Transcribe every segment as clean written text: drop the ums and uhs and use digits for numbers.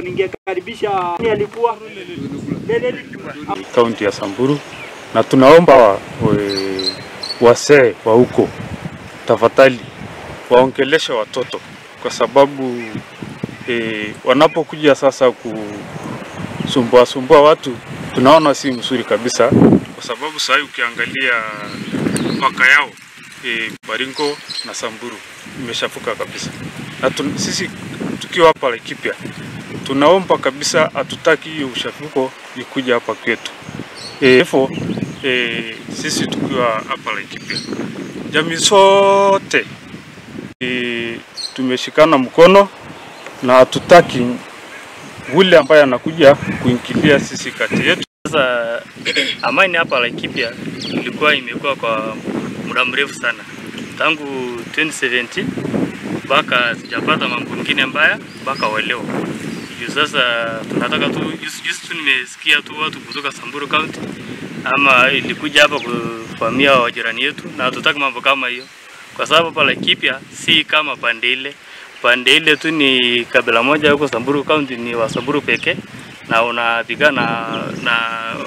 Ningekaribisha alikuwa kaunti ya Samburu, na tunaomba wasee wa huko tafadhali waongeleshe watoto, kwa sababu wanapokuja sasa kusumbua watu tunaona si mzuri kabisa, kwa sababu sasa ukiangalia mpaka yao Baringo na Samburu imeshafuka kabisa. Na sisi tukiwa hapa Laikipia tunaomba kabisa, hatutaki hiyo ushafuko ikuja hapa kwetu. Sisi tukiwa hapa Laikipia, jamii sote tumeshikana mkono na hatutaki ule ambaye anakuja kuingilia sisi kati yetu. Sasa amani hapa Laikipia ilikuwa imekuwa kwa muda mrefu sana, tangu 2017 mpaka sijapata mambo mengine mbaya mpaka wa leo. Sasa tunataka tu, juzi tu nimesikia tu watu kutoka Samburu County ama ilikuja hapa kufamia wajirani yetu, na hatutaki mambo kama hiyo, kwa sababu hapa Laikipia si kama pande ile. Pande ile tu ni kabila moja huko Samburu County, ni wa Samburu pekee na unapigana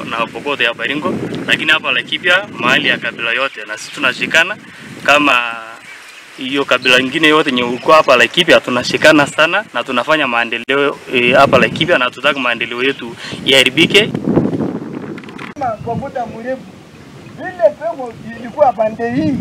na Pokot ya Baringo, lakini hapa Laikipia mahali ya kabila yote, na sisi tunashikana kama hiyo kabila nyingine yote yenye uko hapa Laikipia, tunashikana sana na tunafanya maendeleo hapa Laikipia, na tutaka maendeleo yetu yaharibike. Kwa muda mrefu vile pepo ilikuwa pande hii.